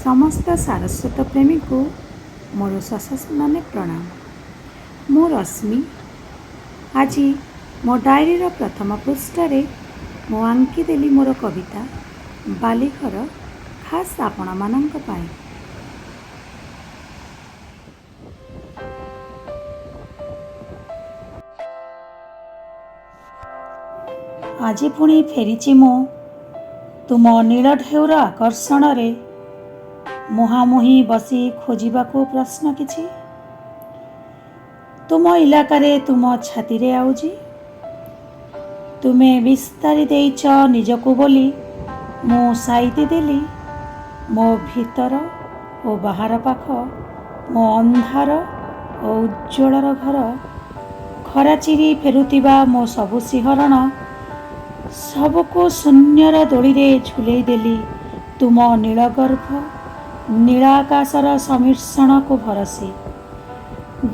ସମସ୍ତ ସାରସ୍ୱତ ପ୍ରେମୀଙ୍କୁ ମୋର ସସମ୍ମାନେ ପ୍ରଣାମ। ମୁଁ ରଶ୍ମି। ଆଜି ମୋ ଡାଏରୀର ପ୍ରଥମ ପୃଷ୍ଠାରେ ମୁଁ ଆଙ୍କିଦେଲି ମୋର କବିତା ବାଲିଘର, ଖାସ୍ ଆପଣମାନଙ୍କ ପାଇଁ। ଆଜି ପୁଣି ଫେରିଛି ମୁଁ ତୁମ ନୀଳ ଢେଉର ଆକର୍ଷଣରେ, ମୁହାଁମୁହିଁ ବସି ଖୋଜିବାକୁ ପ୍ରଶ୍ନ କିଛି ତୁମ ଇଲାକାରେ, ତୁମ ଛାତିରେ ଆଉଜି। ତୁମେ ବିସ୍ତାରି ଦେଇଛ ନିଜକୁ ବୋଲି ମୁଁ ସାଇତି ଦେଲି ମୋ ଭିତର ଓ ବାହାର ପାଖ, ମୋ ଅନ୍ଧାର ଓ ଉଜ୍ଜ୍ୱଳର ଘର। ଖରା ଚିରି ଫେରୁଥିବା ମୋ ସବୁ ଶିହରଣ ସବୁକୁ ଶୂନ୍ୟର ଦୋଳିରେ ଝୁଲେଇ ଦେଲି ତୁମ ନୀଳଗର୍ଭ ନୀଳ ଆକାଶର ସମ୍ମିଶ୍ରଣକୁ ଭରସି।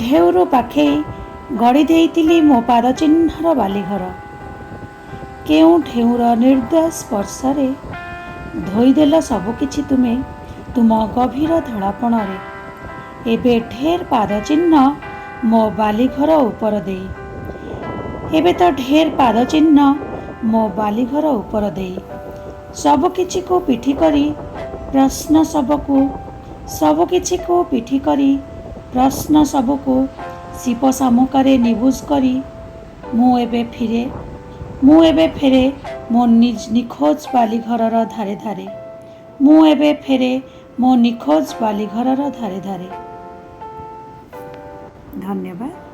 ଢେଉରୁ ପାଖେଇ ଗଢ଼ି ଦେଇଥିଲି ମୋ ପାଦଚିହ୍ନର ବାଲିଘର। କେଉଁ ଢେଉର ନିର୍ଦ୍ଦୟ ସ୍ପର୍ଶରେ ଧୋଇଦେଲ ସବୁକିଛି ତୁମେ ତୁମ ଗଭୀର ଧଳାପଣରେ। ଏବେ ଢେର ପାଦଚିହ୍ନ ମୋ ବାଲିଘର ଉପର ଦେଇ, ଏବେ ତ ଢେର ପାଦଚିହ୍ନ ମୋ ବାଲିଘର ଉପର ଦେଇ। ସବୁକିଛିକୁ ପିଠି କରି ପ୍ରଶ୍ନ ସବୁକୁ, ସବୁକିଛିକୁ ପିଠି କରି ପ୍ରଶ୍ନ ସବୁକୁ ସିପ ଶାମୁକାରେ ନିବୁଜ କରି ମୁଁ ଏବେ ଫିରେ, ମୁଁ ଏବେ ଫେରେ ମୋ ନିଖୋଜ ବାଲିଘରର ଧାରେ ଧାରେ। ମୁଁ ଏବେ ଫେରେ ମୋ ନିଖୋଜ ବାଲିଘରର ଧାରେ ଧାରେ। ଧନ୍ୟବାଦ।